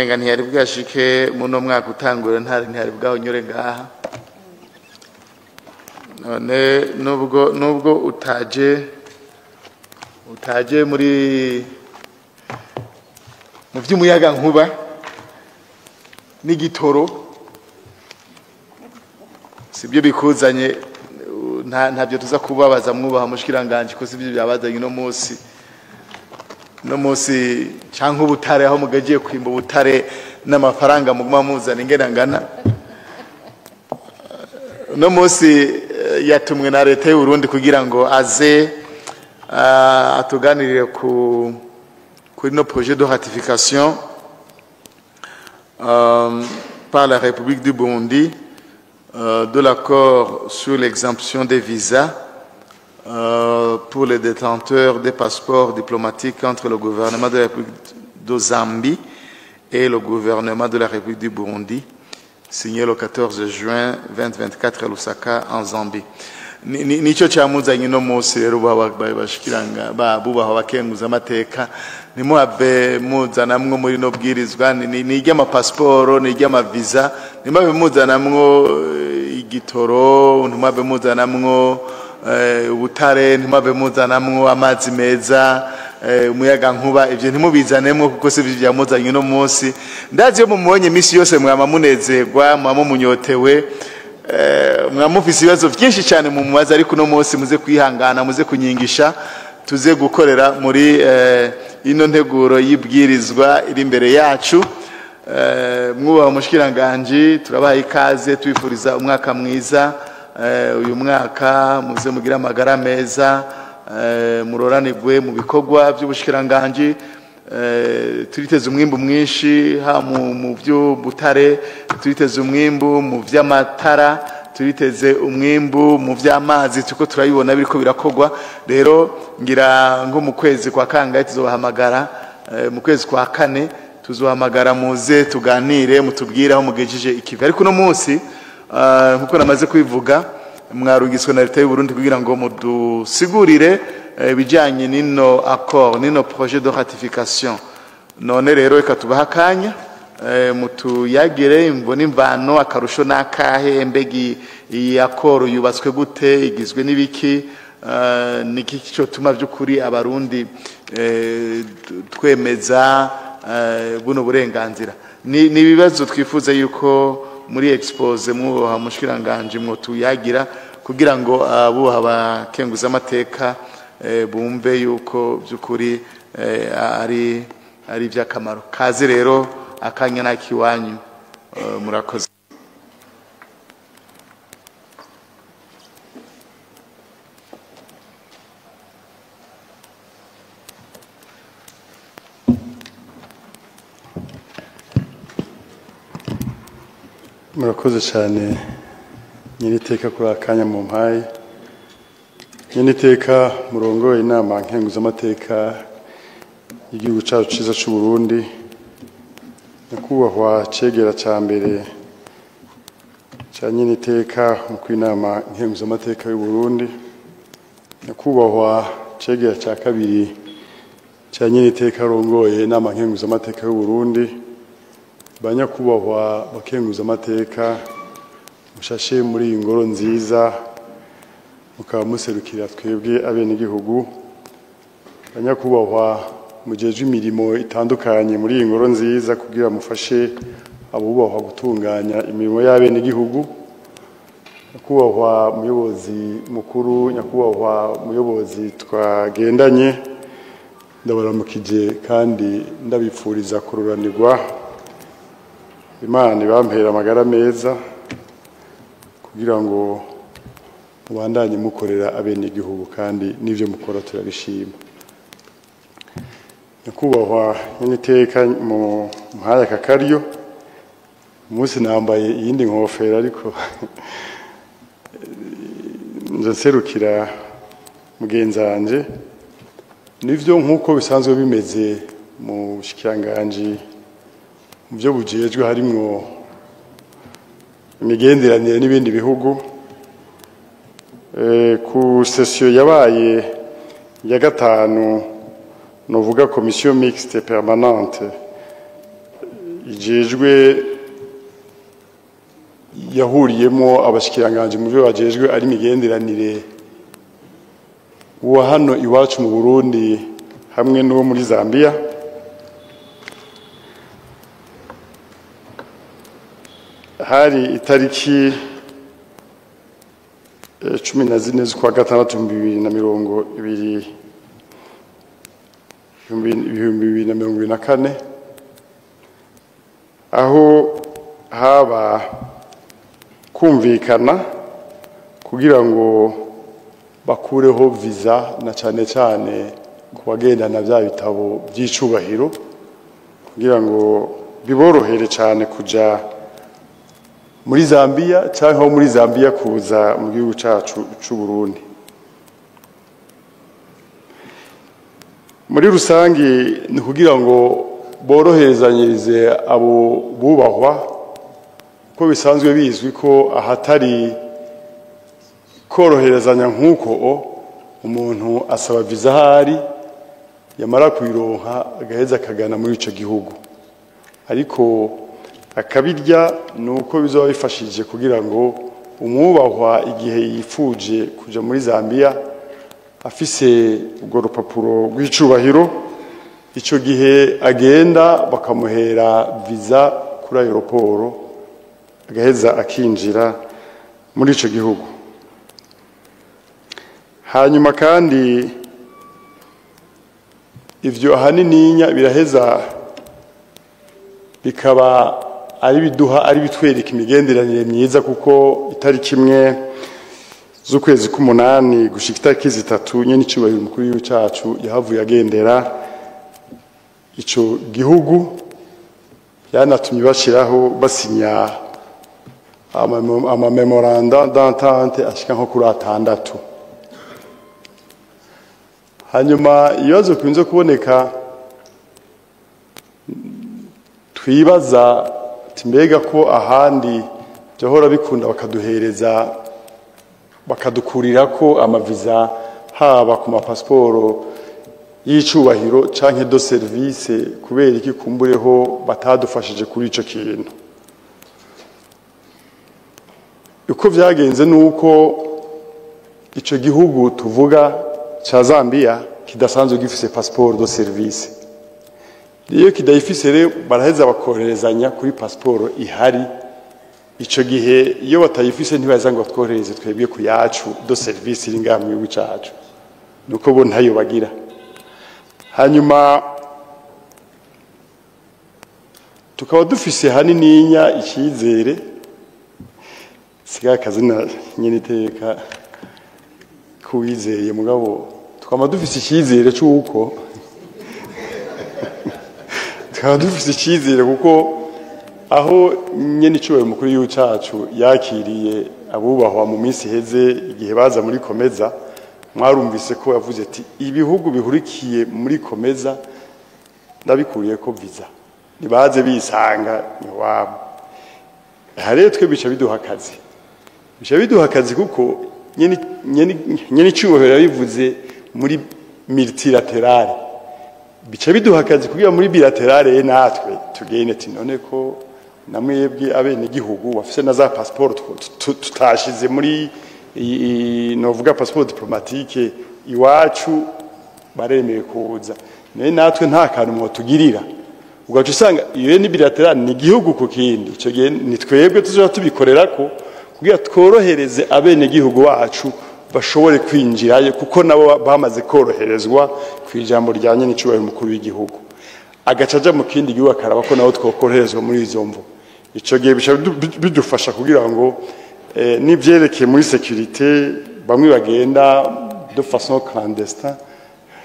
Umenga ntiyari bwashike muno mwaka utangura, ntihari bwaho nyure ngaha. None nubwo utaje muri mu vy'umuyaga nkuba n'igitoro, sibyo bikuzanye, ntabyo tuza kubabaza mwubaha mushikiranganje, ko sibyo byabazanye no munsi no munsi canke ubutare, aho mugagiye kwimba ubutare n'amafaranga muguma muzana ingena ngana. No munsi yatumwe na leta y'u Burundi kugira ngo aze atuganirire kuri no projet de ratification par la République du Burundi de l'accord sur l'exemption des visas pour les détenteurs des passeports diplomatiques entre le gouvernement de la République de Zambie et le gouvernement de la République du Burundi, signé le 14 juin 2024 à Lusaka en Zambie. Nico cyamuzanye no munsi rero bashikiranga bubaha bakenguza amateka, nimuhave muzanamwo muri no bwirizwa ni iry'amapasiporo, ni iry'amaviza, nimuhave muzanamwo igitoro, ntimuhave muzanamwo ubutare, ntimuhave muzanamwo amazi meza, umuyaga nkuba, ivyo ntimubizanemo kuko si ivyo byamuzanye no munsi. Ndazi yo mumubonye imisi yose mwama munezerwa, mwama munyotewe, mwamufise ibibazo byinshi cyane mu mubaza, ariko no munsi muze kwihangana, muze kunyingisha, tuze gukorera muri ino nteguro y'ibwirizwa iri imbere yacu. Mwubaha umushikiranganje, turabaha ikaze, tubifuriza umwaka mwiza. Uyu mwaka muze mugira amagara meza, muroranirwe mu bikorwa by'ubushikiranganje. Turiteze umwimbu mwinshi ha mu by'ubutare, turiteze umwimbu mu by'amatara, turiteze umwimbu mu by'amazi, tuko turabibona biriko birakogwa. Rero ngira nko mu kwezi kwa kangahe tuzobahamagara, mu kwezi kwa kane tuzohamagara muze tuganire, mutubwire aho mugejeje ikivi. Ariko no munsi nkuko namaze kwivuga, mwarugiswe na leta y'u Burundi kugira ngo mudusigurire ibijyanye n'ino accord, n'ino projet de ratification. None rero reka tubaha akanya mutuyagire imvo n'imvano, akarusho n'akahe, mbegi iyi accord yubatswe gute, igizwe n'ibiki, niki cyotuma by'ukuri abarundi twemeza buno burenganzira. Ni ibibazo twifuza yuko muri expose mwubaha mushikiranganje mwotuyagira kugira ngo abubaha abakenguza amateka bumve yuko by'ukuri ari iby'akamaro. Kaze rero akanya nakiwanyu, murakoze. Murakoze cyane nyiriteka kuri akanya mu mpaye. Nyiriteka murongo inama nkenguzamateka y'igihugu cyacu ciza cy'u Burundi, nyakubahwa cegera ca mbere ca nyiriteka mu kwinama nkenguzamateka y'u Burundi, nyakubahwa cegera ca kabiri ca nyiriteka rongoye inama nkenguzamateka y'u Burundi, banyakubahwa bakenguzamateka mushashe muri iyi ngoro nziza mukaba muserukira twebwe abenegihugu, banyakubahwa mujejwe imirimo itandukanye muri iyi ngoro nziza kugira mufashe abubahwa gutunganya imirimo y'abenegihugu, nyakubahwa muyobozi mukuru, nyakubahwa muyobozi twagendanye, ndabaramukije kandi ndabipfuriza kururanirwa. Imana ibampera amagara meza kugira ngo mubandanye mukorera abenegihugu kandi n'ivyo mukora turabishima. Nyakubahwa nyeniteka mu mpaya kakaryo, umunsi nambaye iyindi nkofero ariko nserukira mugenzanje. Nivyo nkuko bisanzwe bimeze mu bushikiranganji mu byo bujejwe harimwo imigenderanire n'ibindi bihugu, ku session yabaye ya gatanu novuga commission mixte permanente ijejwe yahuriyemo abashikiranganje mu byo bajejwe ari imigenderanire uwa hano iwacu mu Burundi hamwe n'uwo muri Zambia. Hari itariki 14 z'ukwa gatandatu 2024, aho haba kumvikana kugira ngo bakureho visa na cyane cyane kubagendana bya bitabo by'icubahiro kugira ngo biborohere cyane kuja muri Zambia cyangwa muri Zambia kuza mu gihugu cyacu cy'u Burundi. Muri rusangi ni kugira ngo boroherezanyirize abo bubahwa, ko bisanzwe bizwi ko ahatari koroherezanya nk'uko umuntu asaba visa ahari yamara kuyironka agaheza akagana muri ico gihugu, ariko akabirya nuko bizoba bifashije kugira ngo umwubahwa igihe yifuje kuja muri Zambia afise urwo rupapuro rw'icubahiro, ico gihe agenda bakamuhera visa kuri aeroport agaheza akinjira muri ico gihugu. Hanyuma kandi ivyo ahanininya biraheza bikaba ari biduha ari bitwereka imigenderanire myiza, kuko itariki imwe z'ukwezi k'umunani gushika itariki 3 nyene icubahiro umukuru w'igihugu cacu yahavuye agendera ico gihugu, yanatumye bashiraho basinya ama memoranda d'entente ashika nko kuri 6. Hanyuma ibibazo bikunze kuboneka twibaza mbega ko ahandi byahora bikunda bakaduhereza bakadukurira ko amaviza haba ku mapasiporo y'icubahiro canke do service, kubera iki kumbureho batadufashije kuri ico kintu. Uko vyagenze nuko ico gihugu tuvuga ca Zambia kidasanzwe gifise passeport do service, iyo kidayifise rero baraheza bakoherezanya kuri passeport ihari. Ico gihe iyo batayifise ntibaza ngo twohereze twebwe ku yacu do service iri ngaha mu gihugu cacu, nuko bo ntayo bagira. Hanyuma tukaba dufise hanininya icyizere siga akazina nyene iteka kuwizeye, mugabo tukaba dufise icyizere cy'uko tukaba dufise icyizere kuko aho nyene icubahiro mukuru w'igihugu cacu yakiriye abubahwa mu minsi iheze igihe baza muri Komeza, mwarumvise ko yavuze ati ibihugu bihurikiye muri Komeza ndabikuriye ko visa nibaze bisanga iwabo. Aha rero twe bica biduha akazi, bica biduha akazi kuko nyene icubahiro yabivuze muri multilaterale, bica biduha akazi kugira muri bilaterale natwe tugende ati none ko namwebwe abene gihugu bafise na za passeport tutashize muri novuga passeport diplomatique iwacu baremeye kuza, naye natwe nta kantu mwotugirira. Ugaca usanga iyo ni bilaterale ni gihugu ku kindi, ico gihe ni twebwe tuzoba tubikorera ko kugira tworohereze abene gihugu wacu bashobore kwinjirayo, kuko nabo bamaze koroherezwa ku ijambo rya nyene icubahiro umukuru w'igihugu, agaca aja mu kindi gihugu akaraba ko nabo twokoroherezwa muri izo mvo. Ico gihe bica bidufasha kugira ngo n'ivyerekeye muri sécurité bamwe bagenda de façon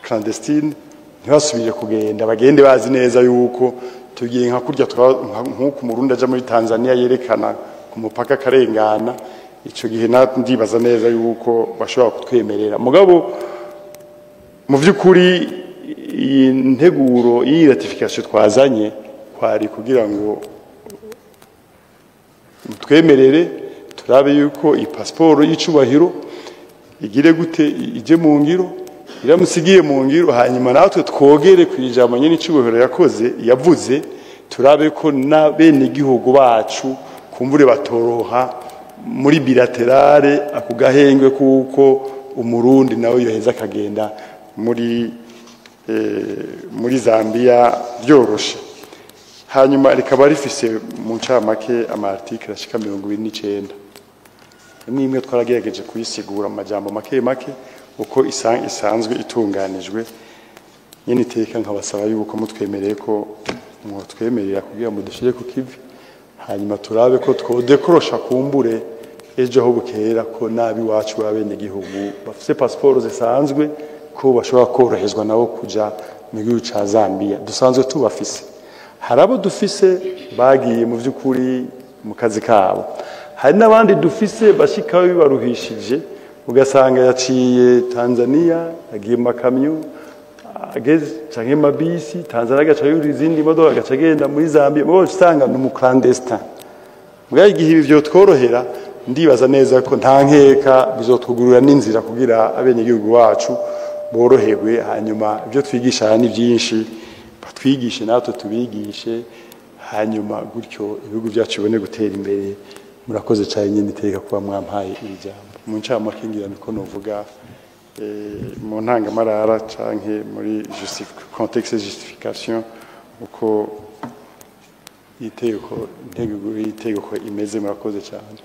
clandestine ntibasubire kugenda, bagende bazi neza yuko tugiye nka kurya nk'uko Umurundi aja muri Tanzania yerekana ku mupaka karengana. Ico gihe ndibaza neza yuko bashobora kutwemerera. Mugabo mu vy'ukuri iyi nteguro iyi ratification twazanye kwari kugira ngo twemerere turabe yuko iyi passeport y'icubahiro igire gute ije mu ngiro, iramusigiye mu ngiro, hanyuma natwe twogere ku ijambo nyene icubahiro yakoze yavuze Turabe ko na bene igihugu bacu kumbure batoroha muri bilatérale ako gahengwe, kuko Umurundi nawe yoheza akagenda muri Zambia byoroshe. Hanyuma rikaba rifise mu ncamake ama article ashika 29. Imwe imwe twaragerageje kuyisigura mu majambo make make uko isanzwe itunganijwe. Nyene iteka nkabasaba yuko mutwemereye ko mwotwemerera kugira ngo dushire ku kivi, hanyuma turabe ko twodekorosha kumbure ejo aho bukera ko nabi wacu b'abene gihugu bafise pasiporo zisanzwe ko bashobora korohezwa nabo kuja mu gihugu ca Zambia. Dusanzwe tubafise, hari abo dufise bagiye mu by'ukuri mu kazi kabo, hari n'abandi dufise bashikaho bibaruhishije, ugasanga yaciye Tanzania, agiye mu makamyo ageze canke mabisi Tanzania, agaca yurira izindi modoka, agaca agenda muri Zambia, mugabo usanga ni umu clandestin. Mugabo igihe ibi vyotworohera, ndibaza neza ko nta nkeka bizotwugurura n'inzira kugira abenegihugu bacu boroherwe. Hanyuma ibyo twigisha ni byinshi, batwigishe natwe tubigishe, hanyuma gutyo ibihugu byacu bibone gutera imbere. Murakoze cyane nyine iteka kuba mwampaye iri jambo. Mu ncamake ngira niko novuga mu ntangamarara canke muri contexte, justification, uko itegeko, intego y'itegeko imeze. Murakoze cyane.